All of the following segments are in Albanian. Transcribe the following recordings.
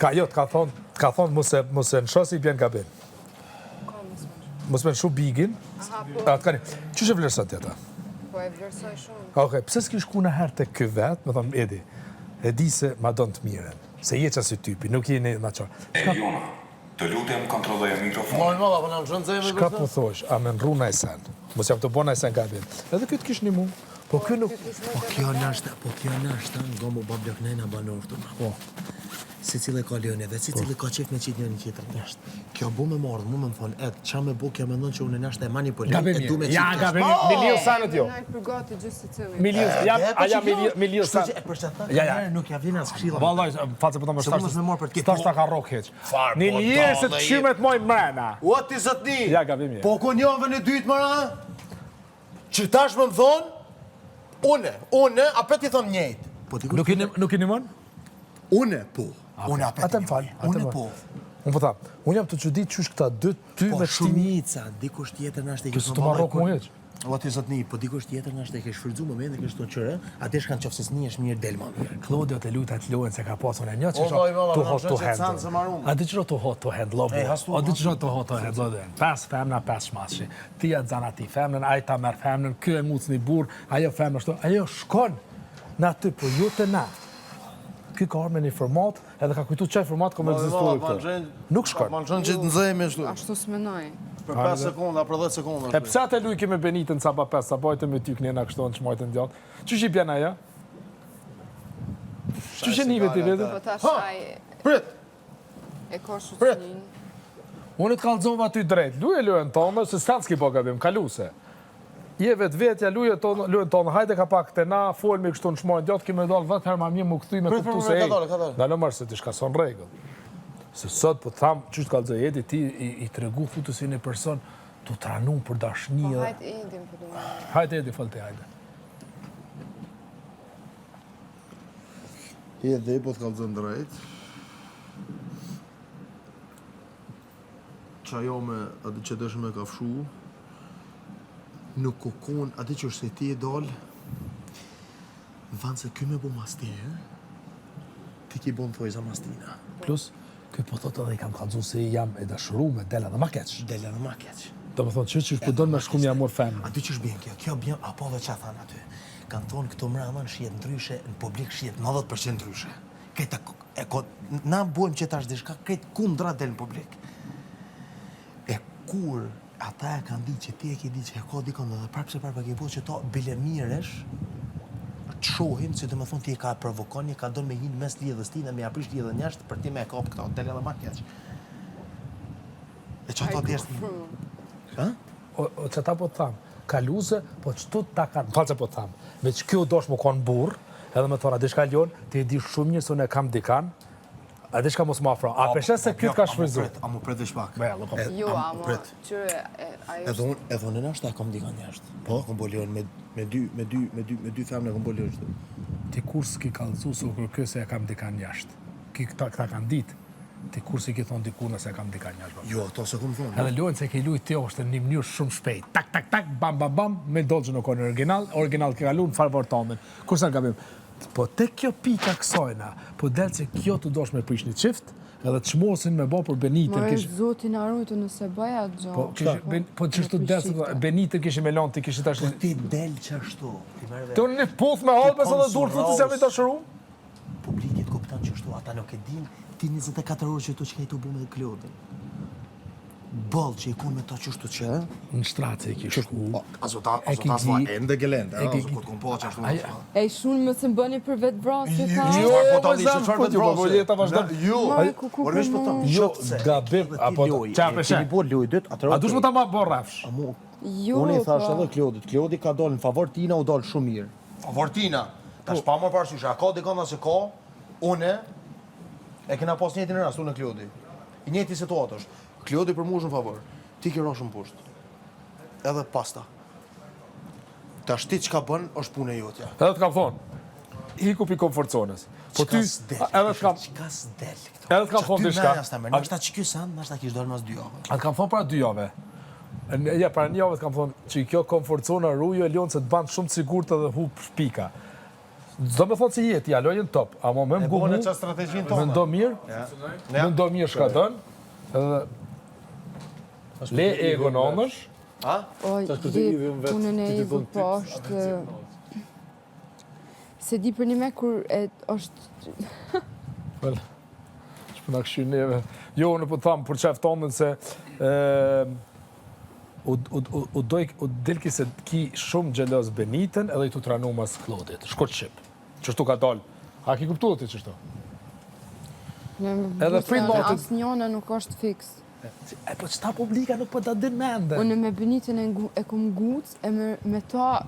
Ka, jo, të ka thonë, të ka thonë mos e, mos e lësho se i bjen gabim. Mos me lëshu bigin. Aha, po. A, të ka një. Qysh e vlerëson ti ata? Po e vlerësoj shumë. Okej, pse s'ki shku niherë te ky vetë, me thonë, Edi, e di se ma don të mirën, se je qasi tipi, nuk je një naçar. Erjona, të lutem kontrolloje mikrofonin. Moj valla, po na lëshon zemrën. Çka po thosh, a me ndrru naj sen? Mos jam tu bo naj sen gabim. Edhe ky të kish nimu. Po ky nuk Po kjo nashta, po kjo nashta, nga mu ba blok nejna banor këtu. Po. Secili ka lojën e vet, secili ka qef me qit njëri tjetrin jashtë. Kjo bu me m'ardh mu me më thonë, Ed, ça me bo, kjo mendon që unë nashta e manipuloj, Gabim e du me je. qit Ja, jashtë. gabim je. Milion sanet jo. Mendoj për gati gjithë secili. Milion, ja, E, po a ja që kjo- milion, milion Kështu san. që e për çfarë Ja, ja. Nuk ja vjen as këshilla. Vallaj, fal se po të më Se mos me marr për të Tash ta ka rrok hiç. Far Një po njerë se dalle të je. qymet moj mrena. O ti zotni. Ja, gabim je. Po ku njohën e dytë mëra? Që tash më më thonë, une, une, apet i thom njejt. Po dikush Nuk i nuk i nimon? Une po. Une apet. Atë më fal, atë Une më po. Unë po tham, unë jam të çudit qysh këta dy ty Po me shti. shumica, dikush tjetër nashta i Kjo kish s'të marr rrok mu hiç. O ti zotni, po dikush tjetër nashta i kish shfrytzu momentin kish thonë qyre, aty shkan qofse s'nihesh mirë del ma mirë. Claudio të luta të luajnë se ka pasur në një që O, vllai, valla, too na hot to shën që handle. canë se marum. A di çfarë too hot to handle, Ej, hastu, A di hastu. çfarë too hot to handle, dhe. Pesë femna, pesë shmashi. Ti ja xana ti femnën, ai ta merr femnën, ky e nguc një burr, ajo femnë ashtu, ajo shkon në aty, po jo te na. Ky ka ardhur me një format, edhe ka kujtu qaj format ka me ekzistu këtu. Nuk shkon. Ma lëshon që të nxehemi ashtu. Ashtu s'menoj. Për 5 sekonda, për 10 sekonda. E pse atë lujke me Benitën ca pa 5, sa bajtë me ty kënena kështu në çmajtën djatë. Qysh i bjen ajo? Qysh e nive ti vetë? Po tash Ha! ai Prit, e ka shoqërinë. Unë të kallzova ty drejt, luje lojën tonë, se s'kan s'ki bo gabim, kaluse. Je vetë vetja, luje tonë, lojën tonë, hajde ka pak te na, folmi kështu në shmojnë djatë, kemi dalë 10 herë ma mirë mu kthy me Prit, kuptu prit, se prit, ej. ka dalë, ka dalë. Ndalo marrë se ti shka son rregull. Se sot po të tham, qysh të kallzoj Edi, ti i, i tregu futu si një person të tranu për dashni Po edhe. hajt Edin po du me. Hajde Edi, fol ti, hajde. Edhe po të kallzon drejt. Që ajo me atë që dëshë me kafshu, Nuk u kon, aty që është se ti e dal, në vend se ky me bo mas ti, e? Ti ki bo në thojza mas tina. Plus, ky po thotë edhe i kam kallzu se jam e dashuruar, del edhe ma keq. Del edhe ma keq. Do më thonë, që që po don me shku m'ja mor femrën. Aty që bjen kjo, kjo bjen, apo dhe që thanë aty. Kanë thonë këto mrama në shihet ndryshe, në publik shihet 90% ndryshe. Këtë e ko, na bojmë që tash diçka, këtë kundra del në publik. E kur ata e kanë ditë që ti e ke ditë që e ka dikon dhe prapë se prapë e ke bo që ta bile miresh, të shohim se do më thonë ti e ka provokon, e ka don me hi në mes lidhës ti dhe me ja prish lidhën jashtë për ti me e kap këto, del edhe ma keq. E që ata thjesht... Ha? O, o që ta po të tham, kaluse, po qëtu ta kanë, falë se po të tham, veç kjo dosh më konë burr, edhe me thonë, a diçka ljon, ti e di shumë mirë se unë e kam dikan, a diçka mos më afro. A peshe se ky të ka A mu shfrytzu? pret, a mu pret veç pak. Me, jo, po. E, Jo, a mu ama pret. qyre e, ai Edhe është unë, edhe unë nashta e kam dikan jashtë. Po, kom bo lojën me, me dy, me dy, me dy, me dy femna kom bo lojën kështu. Ti kur s'ki kallzu se u kërkë se e kam dikan jashtë. Ki këta, këta kanë ditë. Ti kur s'i ki thonë dikur nëse e kam dikan jashtë. baba. Jo, ato se kom thonë. Edhe lojën se ke lujt ti është në një mënyrë shumë shpejt. Tak, tak, tak, bam, bam, bam, me dolë që nuk kanë original, original ke kalu në favor tonin. Kur s'në gabim. Po te kjo pika kësajna, po del se kjo të dosh me prish një çift, edhe të çmosin me bë për Benitën More kish zoti na rujtë nëse bëj atë gjë. Po, kish, ben, po qështu del se Benitën kishin me lanë, ti kishin tash. Po ti del që ashtu. Ti merr Ti unë një puth me hallë, pse edhe dur thotë se jam i dashuruar. Publikit kupton që ashtu, ata nuk e din, ti 24 orë që tu çka i tu bu me Klodin. Boll që i kun me ta qështu që, Në shtratë se i kish shku. A zota, a E ki zota s'va gi- ende gelente, e a ki zot gi- ku po që ashtu. Ai- E shunë më se më bëni për vetë vrasje, tha. Jo, Çfarë po po ta dish, zam, çfarë po vetë ju, po, po, vrasje? jeta vazhdon. Na, Jo. More, ku ku Por veç po them, Jo, qoftë se gabim, edhe ti apo lojë, qa e peshe? Keni bo lojë dytë, atëherë A dush okej. më ta ma bo rrafsh? A mu, Jo, unë i thash po. edhe Klodit, Klodi ka dalë në favor tina, u dalë shumë mirë. Favortina. Tash pa marrë parasysh, a ka dikon se ka? Unë e kena pas njëjtin rast, unë e Klodi. I njëjti situatë është. Klodi për mua është në favor. Ti ke ra shumë poshtë. Edhe pasta. Tash ti çka bën është punë e jotja. Edhe të kam thonë, iku pi comfort zonës. Po ty, Çka s'del, edhe të kam, Çka s'del këto. Edhe të kam thonë diçka. Nashta që ky sen, nashta kish dalë mas dy javë. A të kam thonë para dy jave. Në- Ja, para një jave të kam thonë që kjo comfort zona ruju e ljonë se të ban shumë të sigurt edhe hup pika. S'do me thonë se jeti, alo jenë top, ama me E më gumu, bone qa strategjinë tonë. mendo mirë, mendo mirë shka dënë, edhe le ego në anësh, A? O, Tash kur ti je idhim vet, punën e ti ti ego, thon po ti, është... Se di për një me kur e është... Well, që po na këshy neve. Jo, unë po të tham për qef tonin se e, u, u, u, u, doj, u dilki se ki shumë gjelos Benitën edhe i tu tranu mas Klodit. Shkurt shqip. Qështu ka dalë. A ki kuptu ti qështu? Në Edhe prit matit- Asnjëna nuk është fiks. E po qëta publika nuk po ta din mendën. Unë me Benitën e, ngu, e kom guc, e me, me ta...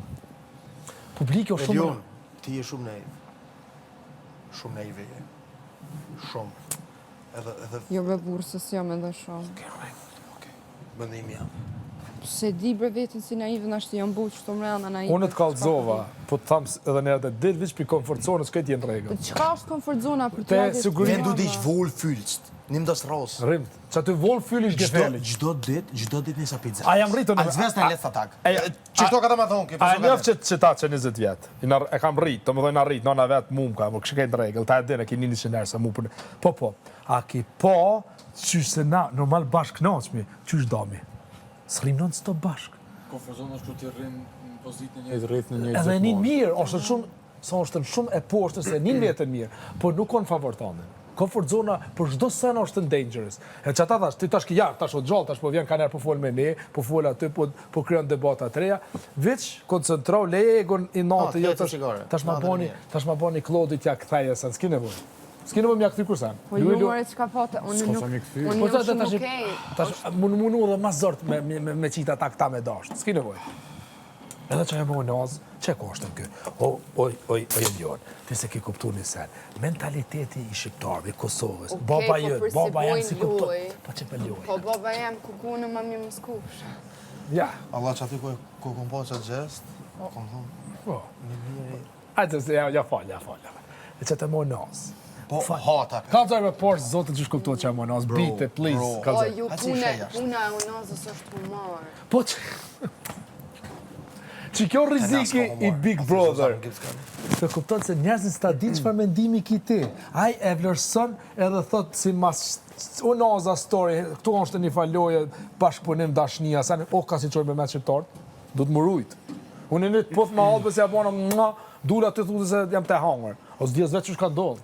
Publiki është shumë... Elion, ti je shumë naiv. Shumë naive je. Shumë. Edhe, edhe, Jo bre burrë, se s'jam edhe shumë. okej, mendimi jam. Se di bre vetën si naive, nashti jam bu qëto mrena naive. Unë të kallzova, po të tham edhe në herë del veç pi comfort zonës këtë jenë rregull. Qka është comfort zona për Te të siguri- Wenn du dich wohlfühlst, nimm das raus. Rimt. Që aty wohlfühl ist Çdo gefährlich. çdo ditë, çdo ditë nisa pizza. A jam rritën? Als wär's dein letzter Tag. E, Çto ka të më thonë, A e njoh që që ta që 20 vjet. I na e kam rrit, domethënë na rrit, nona vet mu më ka, më kishë krejt në rregull, ta e din e ki një 100 herë se mu për. Po po. A ki po, qysh se na normal bashk kënaqemi, qysh dami. S'rrim non stop bashk. Comfort zona është kur ti rrin në pozitën e njëjtë, rreth në njëjtë. Edhe një mirë, është shumë, sa është në shumë e poshtër se një vetën mirë, po nuk ka në favor tandin. Comfort zona për çdo sen është në dangerous. E që ata thash, ti tash ki ja, tash o gjallë, tash po vjen ka njerë po fol me ne, po fol aty, po po krijon debata të reja. Veç koncentrou le egon i natë, Ah, jo tjetë tash cigare. tash ma Natën e bani, mirë. tash ma bani Klodit ja ktheje sen, s'ki nevojë. S'ki nevojë m'ja kthy kursen. Po ju more çka pote, unë S'ka nuk... sa mi kthy. Unë Po jam tash shumë tash okej. tash mund mundu edhe ma zort me me me, me qita ata këta me dasht. S'ki nevojë. Edhe që e më naz, që ka është në kë? O, oj, oj, oj, Elion, ti se ki kuptu një sen. Mentaliteti i shqiptarëve, i Kosovës, Okej, baba po jët, për si baba jam bojnë si kupton. loj. Po që për loj. Po baba jam kuku në ma mirë mos kush. Ja, Allah që aty ku ku kom pa qatë gjest, kom thonë, po. një mirë. Ajde, se ja, ja fal, ja fal. ja fal. E që të më naz. Po, hata. Ka me poshtë, zotë që shkuptohet që e më naz. Bite, please, bro. O, kallzoj. ju A si puna, sheja është? puna e unazës është humor. Po që... Që kjo rriziki i Big Brother. Të kupton se njerëzit s'ta dinë çfarë mendimi ki ti. Ai e vlerëson edhe thot si mas unaza story, këtu është një faloje, bashkëpunim, dashnia, sa o ka si qojnë me me shqiptarët, du të më rujt. Unë një të puth me albës ja bona, mua, dula të thutë se jam të hangër. O s'di as vetë ç'ka ndodhur.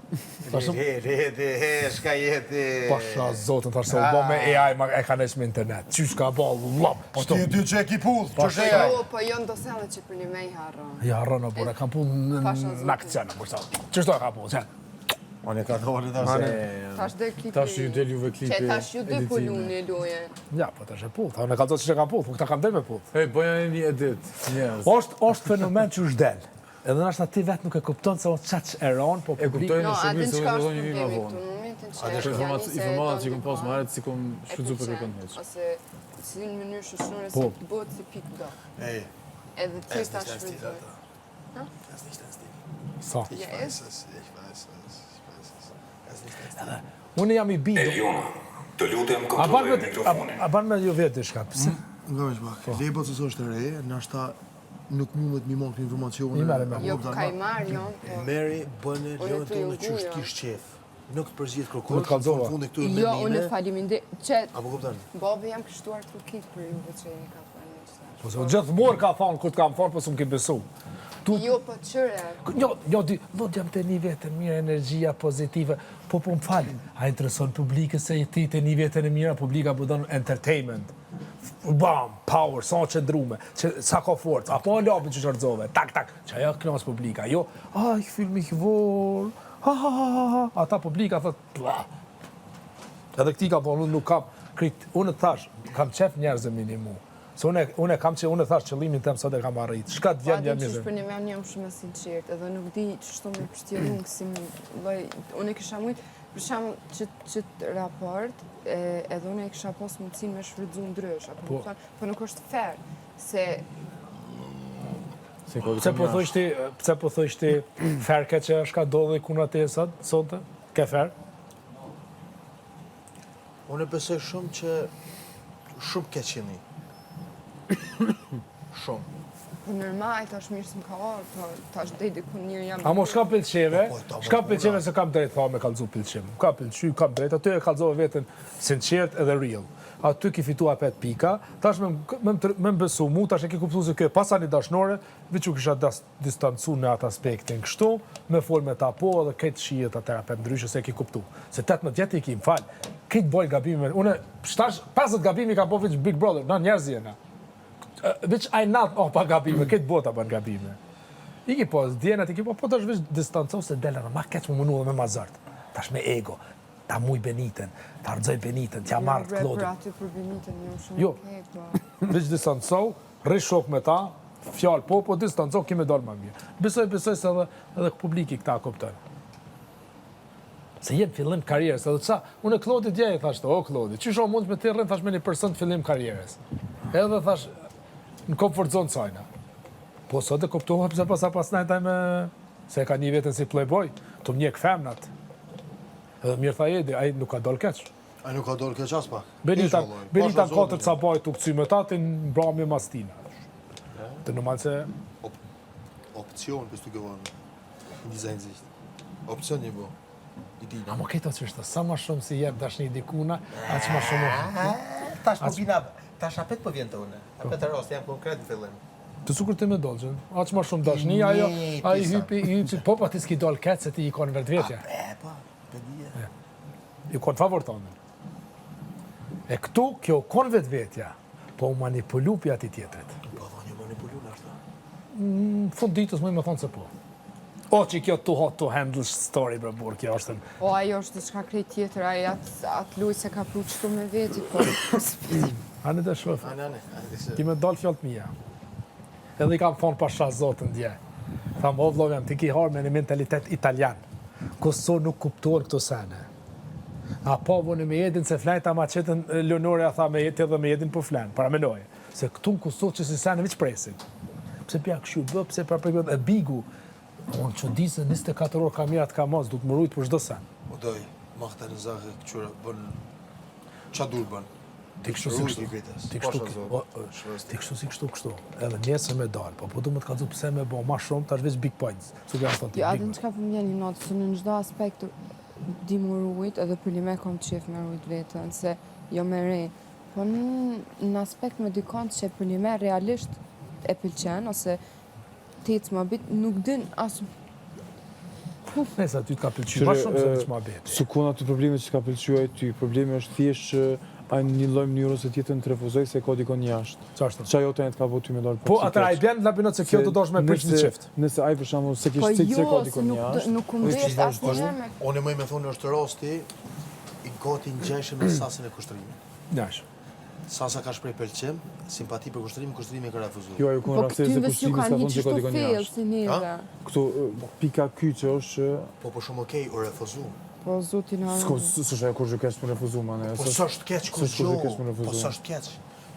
Tash He, he, he, he, shka jeti. pasha zotën, thash se u bë me AI, ma e ka nesh me internet. Qysh ka bë, llap. Po ti e di që e ki pull, që është AI? Jo, po jo ndoselle që për një me i harron. Ja harron o burra, kam punë në- Pasha zotin. në akcion, o burra. Ç'është e ka punë, çe? Unë e ka dorë tash se... Tash del klipi. Tash ju del juve klipi, Që tash ju dy po editimi. luni lojën. Ja, po tash e puth. Unë e kallzoj ç'e kam puth, po këta kam del me puth. Ej, bëja një edit, njerëz. Është është fenomen që është del. Edhe nashta ti vetë nuk e kupton se unë çaq e ron, po E publik kuptojnë No, a shumë din mirë se çka unë është do një më problemi këtu, vonë. në momentin që Atë janë informat, nise informatat që jeton kom pas më herët si kom e shfrytzu për pëlqen, kërkon hiç. Ose si në mënyrë shoqërore Po. si bëhet si pikë do. Ej, Edhe ti ta shfrytëzoj. das nicht dein Stil. Sa. Ich Ja, weiß es, ich weiß es, ich weiß es. Das nicht dein Stil. Unë jam i bindur. Eliona, të lutem A ban kontrolloje me mikrofonin. a, a ban me ju vetë diçka? Pse? Nga veç pak, Lebo që është e re, nashta nuk mundet mi marrë këtë informacione. I merr, i merr. Jo, Apo kupton, ka i ma- marrë, jo, po. Meri, bëne Unë lojën tu ju tonë që është nguja. kish qef. Nuk të përzihet kërkosh, Unë të kallzova. në fundi këtu e Jo, unë mendime. faleminderit. Që Apo kupton? babi jam kështuar trukit për juve që jeni ka thënë një çfarë. Po se unë gjithmonë ka thonë kur të kam thonë, po s'm ke besu. Tu Jo, po qyre. Jo, jo, di, do jam të një vetën mirë, energjia pozitive, po po më fal, a intereson publikën se ti të një vetën e mira, publika po don entertainment. Bam, power, sa që ndrume, që, sa ka forcë, apo lapin që qartzove, tak, tak, që ajo knas publika, jo, ah, ich fühl mich wohl, ha, ha, ha, ha, ha, ata publika thot, bla. Edhe këti kam thonë, unë nuk kam, krit, unë të thash, kam qef njerëz e minimu. Se unë, unë kam që unë thash qëllimin tem sot e kam arrit. Shka të Po, vjen a jam din që mirë. për një men jam shumë e sinqert, edhe nuk di që me pështjellun kësi lloj, unë e kisha mujt, për shembull që që të raport, e, edhe unë e kisha pas mundësinë me shfrytzu ndryshe, apo Po. kupton, po nuk është fair, se Se ka Pse po thush ti, pse po thush ti ferke që është ka ndodhi kuna te sot, sonte? Ke fer? Unë e besoj shumë që shumë keq jeni. Shumë. Po normal, tash mirë s'më ka ardhë, po tash dej dikun mirë jam. Amo shka pëlqeve, Po, po, shka po, pëlqeve se kam drejt tha me kallzu pëlqim. Ka pëlqy, kam drejt, aty e kallzove veten sinqert edhe real. Aty ki fitu apet pika, tash me me me më besu mu, tash e ki kuptu se kjo e pasa një dashnore, veç u kisha das, distancu në atë aspektin kështu, me fol me ta po edhe këtë shihet atëherë apet ndryshe se e ki kuptu. Se 18 vjet i ki, më fal, këtë bojnë gabime, unë tash 50 gabime i kam bo veç Big Brother, na njerëz jena. Veç ai nat oh, pa gabime, këtë bota bën gabime. I ki po, djenat i ki po, po tash veç distanco se del edhe ma keq më mënu edhe me ma zërt. Tash me ego, ta muj Benitën, ta rrëzoj Benitën, t'ja marr Jo, bre, Klodin. Për aty për Benitën, jam shumë Jo. okej, po. Veç distanco, rri shok me ta, fjalë po, po distanco, ki me dalë ma mirë. Besoj, besoj se edhe, edhe publiki këta kupton. Se je në fillim karrierës, edhe qa, unë e Klodi dje i thash, o Klodi, qysh o mund me ti rrin, thash me një person të fillim karrierës. Edhe thash, në comfort zone sajna. Po sot e kuptova pse pasa pas nejtaj me, se e ka një vetën si playboy, të mjek femnat. Edhe mirë tha Edi, ai nuk ka dalë keq. Ai nuk ka dorë keq as pak. Benita, Ish, vëllai. Benita Pasha katër Zotin. ca baj të këcy me ta, ti në mbrami mas tina. Të normal se Option bist du geworden. In dieser Hinsicht. Option një bo. I di. Amo këto që është, sa ma shumë si jep dashni dikuna, aq ma shumë është. Tash po vina, tash apet po vjen te unë. Apet e rasti jam konkret në fillim. Të sukur ti me dolqen, aq ma shumë dashni, ajo, Njëjti ai sa. hypi, hypi, po pa ti s'ki dal keq se ti i ka në vetvetja. E po, pe di. I ka në favor tonë. E këtu, kjo ka në vetvetja, po u manipulu pi ati tjetrit. Po thonë një manipulu në ashtu. Në fund ditës më i më thonë se po. O, që kjo too hot to handle story, bre burr, kjo është në... Po ajo është diçka krejt tjetër, ai atë atë lojë se ka pru qëtu me veti, po s'po di. Ani të shoh. Ane, ane. ane, se- Ki me dalë fjalët mia. Edhe i kam thonë pasha zotën dje. Tham, o vllau jam, ti ki harë me një mentalitet italian. Kosovë nuk kuptohen këto sene. A po vënë me Edin se flajta ma qetën Leonore, a tha me Edi edhe me Edin po flen, para menoje. Se këtu në Kosovë që si sene veç presin. Pse pja kështu bë, pse pra për e bigu. Unë që di se 24 orë kamerat ka mos, du të më rujt për çdo sen. O doj, macht eine Sache, këqyra, bën... Qa dur bën? Ti kështu si Rujt kështu. i kritës. Ti kështu, Pasha Zotin. o, o, ti kështu si kështu kështu. Edhe nesër me dal, po po du me të kallzu pse me bo ma shumë, tash veç big points. Su jam thonë ti Jo, big atë në çka po më vjen një natë, se në çdo aspekt di mu rujt, edhe për një me kam qef me rujt vetën, se jo me re. Po në, në aspekt me dikon që për një me realisht e pëlqen, ose te të më bit, nuk din as... Nëse aty të ka pëlqyer ma shumë se veç ma beti. Su kon aty problemi që ka pëlqyer ai ty, problemi është thjesht që ai në një lloj mënyrë ose tjetër të refuzoi se ka dikon jashtë. Çfarë Qa jo të të ka bo ty me dalë Po atëra ai bjen labinot se kjo do dosh me prish një çift. Nëse ai për shembull se Po kish cik se jo, ka se dikon nuk, jashtë. nuk u ndesh asnjëherë me... Unë më i me thonë është rasti i gati ngjashëm me sasën e kushtrimit. Nash. Sasa ka shpreh pëlqim, simpati për kushtrimin, kushtrimi e ka refuzuar. Jo, ajo kon Po rasti se këtyve s'ju kushtrimi kanë s'ka hi thonë se ka qështu dikon fell jashtë. si neve. Këtu e, pika kyçe është që Po po shumë okej, u refuzu. Po zoti na s'ko s'është ajo kur keq më refuzu më ne. Po s'është keq kur s'është kur keq më Po refuzu. s'është keq.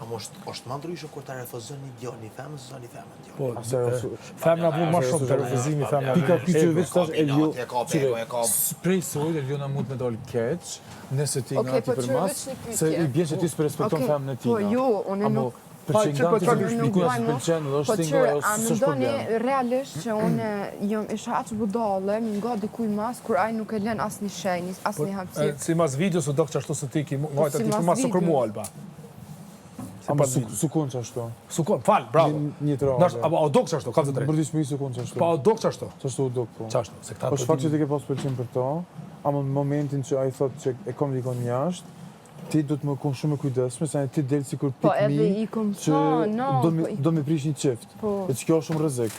Ama është është më ndryshe kur ta refuzon një djalë, një femër, se sa një femër djalë. Po, Ase ajo su- femna bun ma shumë të refuzimi femna. Pika kyçe Ego. veç tash Ka Elio. binat, e ka bego, e ka- Prej sojt Eliona mund me dal keq, nëse ti Okej, nga po ti qyre përmas, veç një pyetje. se i bie që ti s'po respekton Okej, femrën e tij. Po jo, unë Amo nuk pëlqen që po nga ti çfarë se Unë nuk dikush bëj mo. s'pëlqen dhe Po është single, qyre, ajo a s'është mendoni problem. realisht që unë jam isha aq budalle, më nga dikuj mas kur ai nuk e lën asnjë shenjë, asnjë hapësirë. Si mas videos u dok që ashtu se ti ki ngajt si aty mas për mas su kërmu videos. Alba. Si Ama pas su videos. su kon çashtu. Su kon, fal, bravo. Një- një të radhë. Nash, apo o dok që ashtu, kam të drejtë. Bërdis më i su kon çashtu. Po o dok që ashtu. Çashtu u duk po. Çashtu, se këta Po është fakt që ti ke pas pëlqim për to, ama në momentin që ai thotë që e kam dikon jashtë, ti duhet më kon shumë e kujdesshme se ti del sikur Po pik edhe mi i kom që thonë, no, do mi po i- do mi prish një çift. Po. E që kjo është shumë rrezik.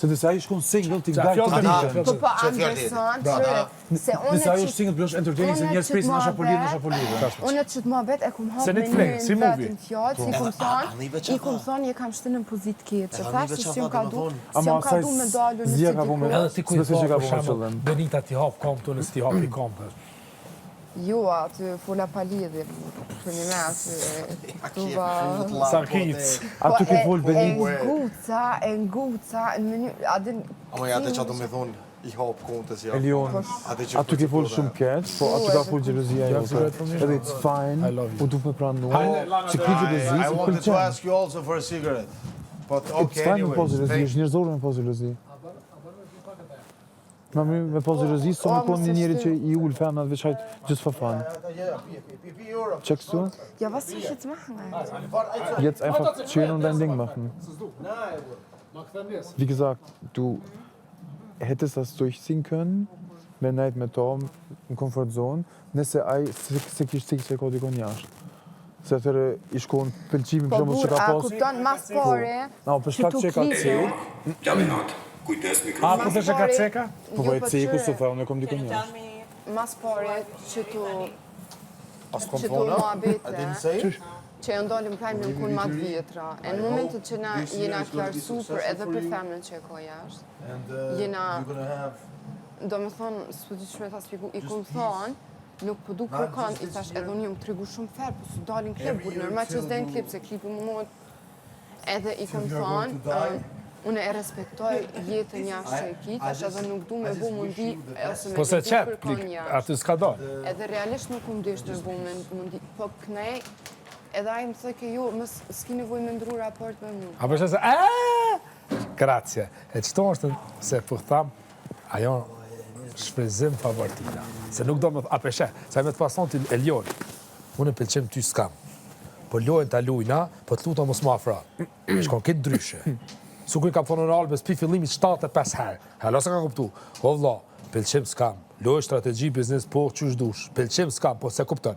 Se nëse ai shkon single ti Qa ngaj fjalë të të ditën. ditën. Po po, Që a më fjalë beson, Bravo. qyre, se unë Nëse ai që është single, bësh entertaining se unë njerëz që presin t'muhabet- nasha po lidh, nasha po lidh. Unë që të muhabet e kum hap Se me Netflix, si një movie. vetëm fjalë, si i kum Edhe, a- a thonë, nive qa i kum tha? thonë, je kam shti në pozitë keqe. Edhe Thash nive se qa si jam tha, ka do du, me thonë. si Ama jam ka asaj du me dalë në zia si ka bu me- diku. Edhe ti ku i S'besoj tha që ka për bu me shembull, qëllim. Benita ti hap kam këtu nëse ti hapi kam. Jo, aty fola pa lidhje, për një me aty, kuptova. Sarkic. Aty ke Po, e- fol Benit. E nguca, e nguca, në mënyrë, a din... Ama ja atë çfarë do me thonë, i hap kontë si hap. Elion, Atë që aty ke fol shumë keq, po aty ka fol xhelozia Ja, jote. cigaret për mirë. Edhe it's fine, I love you. po du me pranu Hajde, Lana që Del ky Rey. xhelozi I s'të wanted to pëlqen. ask you also for a cigarette. But okay, It's fine me pas anyways. xhelozi, është njerëzore me pas xhelozi. Ma mirë me pas xhelozi, se me kon një njeri që i ul femnat veç hajt just for fun. Checkst du? Ja, was soll ich jetzt machen, Alter? Jetzt einfach chillen und dein Ding machen. Wie gesagt, du hättest das durchziehen können, me nejt me to në comfort zone, nëse ai se kish cik se ka dikon jashtë. Se atëherë i shkon pëlqimi Po për shembull që burr, ka a pas. kupton mas pari? Na, për shkak që ka cek, Labinot, kujdes A, mikrofonin. po thëshë ka ceka? po po e ceku s'u tha, unë e kom dikon jashtë. Mas pari që tu As kom që tu thonë, muhabete, I didn't say it. që janë dalë prajmë në kun ma të vjetra. E në momentin që na jena klarësu për edhe për femrën që e ka jashtë, And uh, Jena- you're gonna have do me thonë, s'po di që me ta spjegu, i kom thonë, nuk po du për kanë, i thash, edhe unë jam tregu shumë fair, po s'u dalin klip, burr, normal që s'den klip, se klipi mundohet. Edhe i kom thonë, ëm, unë e respektoj jetën jashtë që e ki, tash edhe nuk du me bu mundi, ose me Po se du qep, për kanë plik, jashtë. aty s'ka dalë. Edhe realisht nuk um desh me bu me mundi, po knej, edhe ai më thojke jo, mos s'ki nevojë me ndru raport me mu. A për se, eee, grazie. E qëto është se po tham, ajo shfrytëzim favor tina. Se nuk do më, a peshe, se ai me të pason ti Elion, unë e pëlqem ty s'kam. Po lojën ta lujna, po të lutam mos më afra. Shkon këtë ndryshe. Su i kam thonë në Albës, pi fillimit 75 herë. Hala s'e ka kuptu. O vlla, pëlqim s'kam. Lojë strategji, biznes, po, qysh dush. Pëlqim s'kam, po se kupton.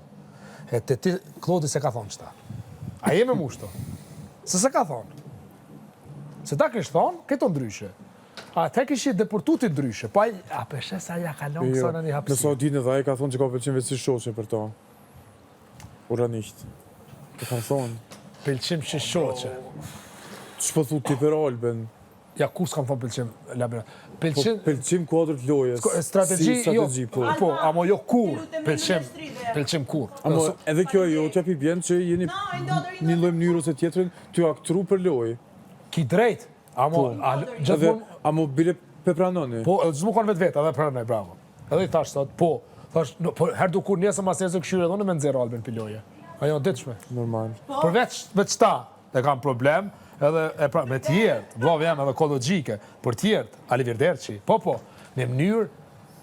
E te ti, Klodi se ka thonë qëta. A je me mu shto? Se se ka thonë. Se ta kish thonë, këto ndryshe. A te kish i deportu ti ndryshe, po ai, a peshe sa ja kalon Jo, kësa në një Nëse hapësirë. o ditë edhe ai ka thonë që ka pëlqim veç si shoqe për to. Ura nicht. E kanë thonë. Pëlqim si shoqe. Ç'po thu ti për Albën? Ja, ku s'kam thonë pëlqim, Labinot. Po Pëlqim, pëlqim kuadër të lojës. strategji, Si strategji, jo, po. po, amo jo kur, pëlqim, pëlqim kur. Amo edhe kjo e jotja pi bjen që jeni një lloj mënyrë ose tjetrin ty aktru për lojë. Ki drejt, amo, Po. a, Edhe gjithmonë, amo bile pe pranoni. po, edhe gjithmonë kanë vetë vetë, edhe pranoj, bravo. Edhe i thash sot, po, thash, no, po, her dukur nesër mas nesër këshyre edhe unë me nxjerr Albin pi loje. Ajo ditshme. Normal. Përveç veç ta, e kam problem, edhe e pra, me tjerët, vllavë jam edhe ekologjike, për tjerët, Ali Virderçi, po po, në mënyrë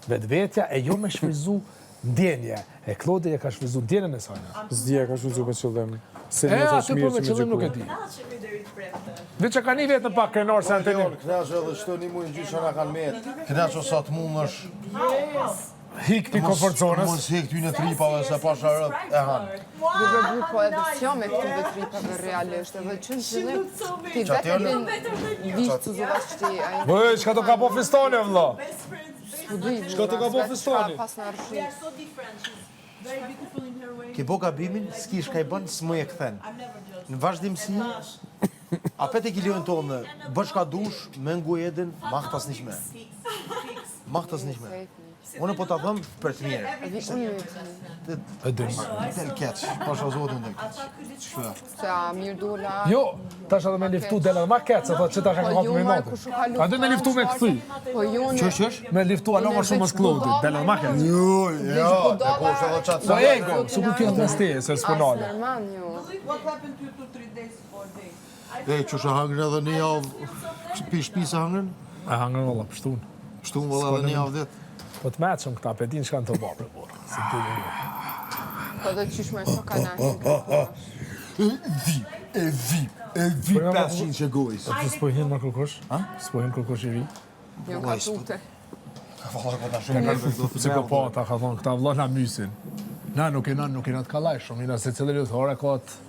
vetvetja e jo me shfrytzu ndjenje. E Klodi e ka shfrytzu ndjenjen e sajna. S'di e ka shfrytzu me qëllim. Se E, një aty është po mirë me që me qëllim nuk e gjyku. di. Veç e ka një vetën pak krenar se Antoni. Knaqo edhe shto një mujë në gjysë që na kanë met. Knaqo sa të mundësh. Hik pi comfort zonës. Mos hik ty në tripave se pasha rët e hanë. Jo bre burr, po edhe s'jo me këtyre tripave realisht, edhe që në fillim ti Qa vetë e tjone? din vish të zuvash që ti ai Bëj, çka do ka po festoni vëlla? s'po di. Çka të ka bo festoni? Pas në rrëshit. Ki bo gabimin, s'ki shka i bën, s'më e kthen. Në vazhdimësi, apet e ki lojën tonë, bën çka dush, me ngu edin, mach das nicht mehr. Mach das nicht mehr. Unë po ta them për të mirë. Vi unë E din. Del keq, pasha zotin del keq. Shfë. se a mirë dola. Jo, tash edhe me liftu del edhe ma keq, se thotë që tash e Po ka hapë jo me marë natën. kush u ka luftu. A do me liftu me kthy? Po jo në... Qysh, qysh? Me liftu alo më shumë mos Klodit, del edhe ma keq. Jo, jo, e po është edhe qatë Po ego, su ku kjo mes teje, se s'po nale. As normal jo. What happened to you two, three days, four days? E, qysh e hangën edhe një javë, pi shtëpisë e hangën? E hangën valla, pështun. Pështun valla edhe një javë ditë. Po të meqëm këta, pe din çka në të ba, bre, burr. Si ti jo. Po dhe qysh më sa ka na hingë. E vi, e vi, e vi Po, jo, 500 që gojës. Po s'po hin më kërkush? S'po hin kërkush i ri? Jo ka tute. Valla, po ta shumë kanë Psikopata, ka thonë, këta vlla na mysin. Na nuk jena, nuk jena të kalaj shumë, jena se cilë lojtare ka të...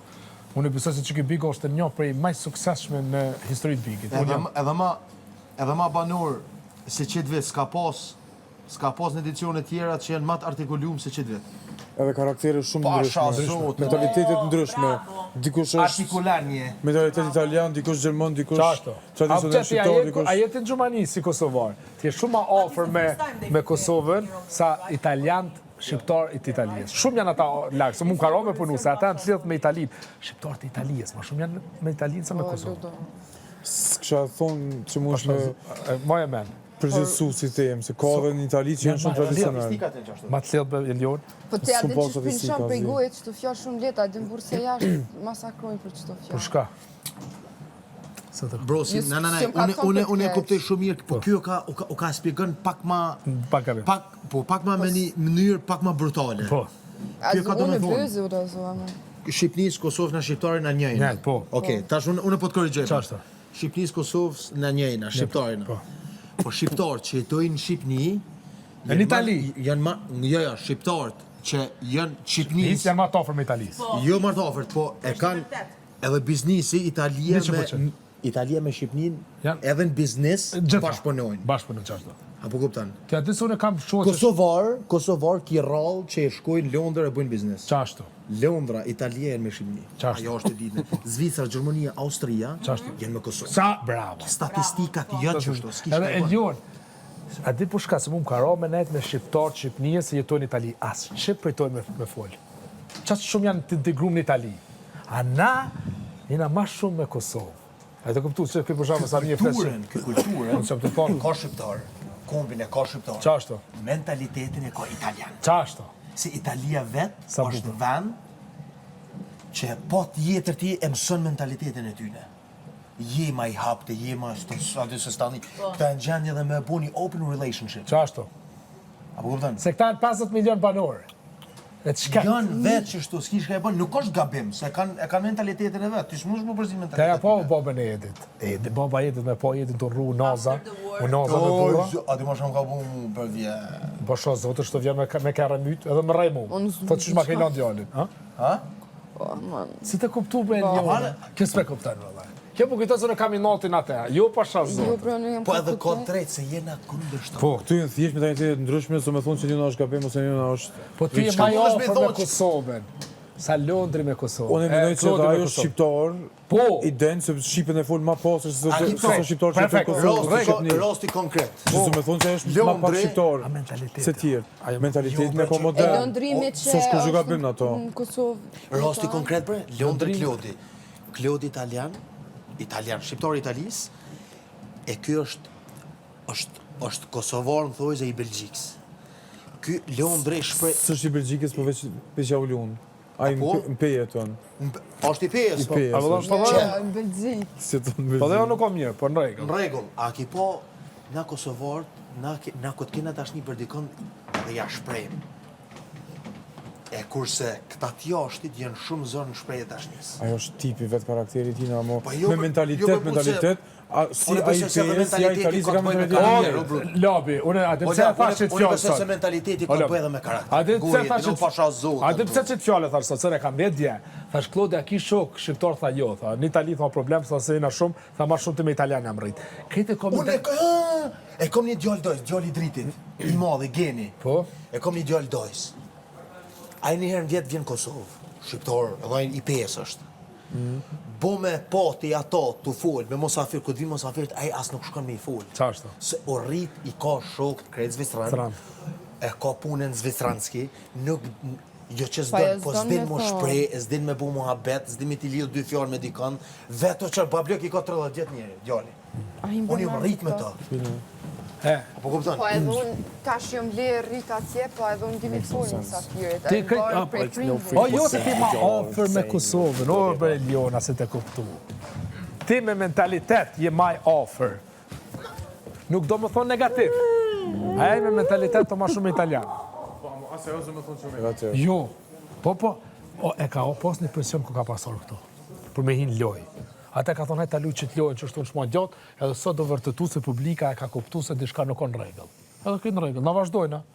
Unë e besoj se që ky Big është një prej më suksesshme në historitë të Bigit. Unë Edhe, jam edhe ma, edhe ma banor se qitë vit, s'ka pas, s'ka pas në edicione tjera që janë ma të artikuluar se qitë vit. Edhe karaktere shumë Pasha ndryshme. zotin. Mentalitetet ndryshme. Dikush është Artikular një. mentalitet italian, dikush gjerman, dikush Qashtu. tradicional A shqiptar, je, dikush a je ti në Gjermani si kosovar? Ti je shumë ma afër me, me Kosovën sa italiant shqiptar i të Italisë. Shumë janë ata larg, se mu ka ra me punu, se ata janë të lidhët me Italinë. Shqiptarët e Italisë, ma shumë janë me Italinë sa me Po, Kosovën. ludo. S'kisha thonë që mund me Ma e men. përgjithsu si temë, se ka edhe në Itali që janë shumë tradicional. Statistikat janë qashtu. Ma të lidhët me Elion. Po ti a S'kum din pas që statistika, shpinshon prej zi. goje që të fjalë shumë lehtë, a din burr se jashtë masakrojnë për çdo Për fjalë. shka? Bro, si, na, na, na, unë, unë, unë e kuptoj shumë mirë, po kjo ka, u ka, u ka spjegon pak ma, pak, pak, po, pak ma me një mënyrë pak ma brutale. Po. Kjo ka do me thonë. Shqipnisë, Kosovës, na shqiptari na njëjna. Ne, po. Okej, tash unë, unë po të korrigjoj. Qashtu? Shqipnisë, Kosovës, na njëjna, shqiptari na. Po. Po shqiptarët që jetojnë në Shqipni, Në Itali. Janë ma, jo, jo, shqiptarët që janë Shqipnisë. Janë ma të afër me Italisë. Po. Jo ma të afërt, po e kanë edhe biznisi Italia me Italia me Shqipninë edhe në biznis bashkëpunojnë. Bashkëpunojnë qashtu. A po kupton? Ti aty sonë kam shoqë. Kosovar, Kosovar ki rrallë që e shkojnë në Londër e bëjnë biznes. Qashtu. Londra, Italia janë me Shqipni. Qashtu. Ajo është e ditën. Zvicra, Gjermania, Austria Qashtu. janë me Kosovë. Sa bravo. Statistikat janë qashtu, s'ki Edhe Elion, a di po shka se mu më ka ra me nejt me shqiptar të Shqipnisë se jetojnë në Itali, as shqip përtojnë me, me fol. Qaq shumë janë të integrum në Itali. A na jena ma shumë me Kosovë. A të kuptu se ky për shembull sa mirë flet. Kulturën, ky kulturën. Unë jam të thonë. Ka shqiptar, kombin e ka shqiptar. Qashtu. Mentalitetin e ka italian. Qashtu. Se Italia vet është vend që po të jetër ti e mëson mentalitetin e tyne. Je ma i haptë, je ma aty se stani. Po. Këta janë gjendje dhe me bo një open relationship. Qashtu. A po kupton? Se këta janë 50 milion banorë. E çka? Janë vetë qështu, s'ki çka e bën, nuk është gabim, se kanë e kanë mentalitetin e vet. Ti s'mundesh me përzi Te ja mentalitetin. po babën e Edit. Edi, baba e Edit me po Edin të rru naza, u naza me burra. A di ma shumë ka bu mu për vje. Po shoh zotë që të vjen me me kerre myt, edhe më rrej mu. Thotë qysh ma ke lënë djalin, ha? Ha? Po, man. Si të kuptu be Eliona? Kjo s'pe kupton vëlla. Kjo po kujton se në kam inatin atë. Jo pasha Jo, zotin. bro, nuk jam Po edhe ka kuptoj. drejt se jena kundërshtar. Po, Këtu janë thjesht mentalitete të ndryshme, s'do me thonë që njëna është gabim ose njëna është Po ti je Çka ma i mundesh me afër me thonë që- Kosovën. Sa Londri me Kosovën. Unë E, mendoj që Klodi edhe me ajo është Kosovën. shqiptar, Po. i den se shqipen e fol ma pastër se A se ki se sa shqiptar që jetojnë në Perfekt. Kosovë ose Rasti, Shqipëni. rasti konkret. Që s'do me thonë që ajo është ma pak Londri- shqiptar A mentaliteti. se tjerë. Mentalitetin e ka E modern. Londrimi që S'është kurrë gabim në ato. në Kosovë. Rasti konkret bre, Londri Klodi. Klodi italian, italian, shqiptar i Italisë, e ky është është është kosovar në thojze i Belgjikës. Ky Londri shpre S'është i Belgjikës, po veç veç ja u lun. Ai po? në Pejë jeton. është i Pejës, I po. Pejës. A vëllon, është. po Jo, dhe, në Belgjik. Si jeton në po dhe Belgjikë. nuk ka mirë, po në rregull. Në rregull, a ki po na kosovarët, na ke, na kur kena dashni për dikon dhe ja shprehim. E kurse këta të jashtit janë shumë zor në shprehje dashnisë. Ajo është tipi vetë karakteri i tina, mo Po jo, me për- mentalitet, jo, për mu se- mentalitet, a, si Unë ai besoj se edhe Pejës, si ai mentaliteti Italisë ka ka të bëjë me mentalitetin karakter, e o njëjtë. bro. Labi, unë a di O, pse e Lab, thash unë qëtë unë fjalë besoj sot. se mentaliteti O, ka të Lab, bëjë edhe me karakter. A di pse Guri, thash nuk pasha zotin. A di pse qëtë fjalë thash sot, se e kam vetë dje. Thash Klodi, a ki shok shqiptar tha jo, tha. Në Itali tha problem, tha se jena shumë, tha ma shumë të me italian jam rrit. Këtë e kam Unë e ka, e kom një djalë dojs, djalë i dritit, i madh, i geni. Po. E kom një djalë dojs. Ai një herë në vjet vjen në Kosovë, shqiptar, edhe ai i Pejës është. Bo me pati ato të fol me mosafir, kur të vi mosafirt, ai as nuk shkon me i fol. Qashtu? Se o rrit i ka shok krejt zvicran. Zran. E ka punën zvicranski, nuk jo që Pa, s'don, jo, po s'don s'din me mu thonë. shprej, s'din me bu muhabet, s'din me t'i lidh dy fjalë me dikon. Veto që bablok i ka 30 vjet njeri, djali. Ai më Unë jam bën rrit me këto. të. E, Po kupton? Po edhe unë tash jam le rrit atje, po edhe unë di me fol musafirit. Ti Ai krejt- varet a, prej prindit. O jo se ti ma afër me Kosovën, o bre Eliona se të kuptu. Ti me mentalitet je ma i afër. Nuk do më thonë negativ. A e me mentalitet të ma shumë italian. Po, as ajo s'do me thonë që negativ. Jo, po po, o, e ka o pas një presion ku ka pasur këto, për me hinë lojë. Ata ka thonë, hajtë ta luj që të lojën që është unë shma gjatë, edhe sot do vërtetu se publika e ka kuptu se diçka nuk ka në rregull. Edhe këtë në rregull, na vazhdojnë, a?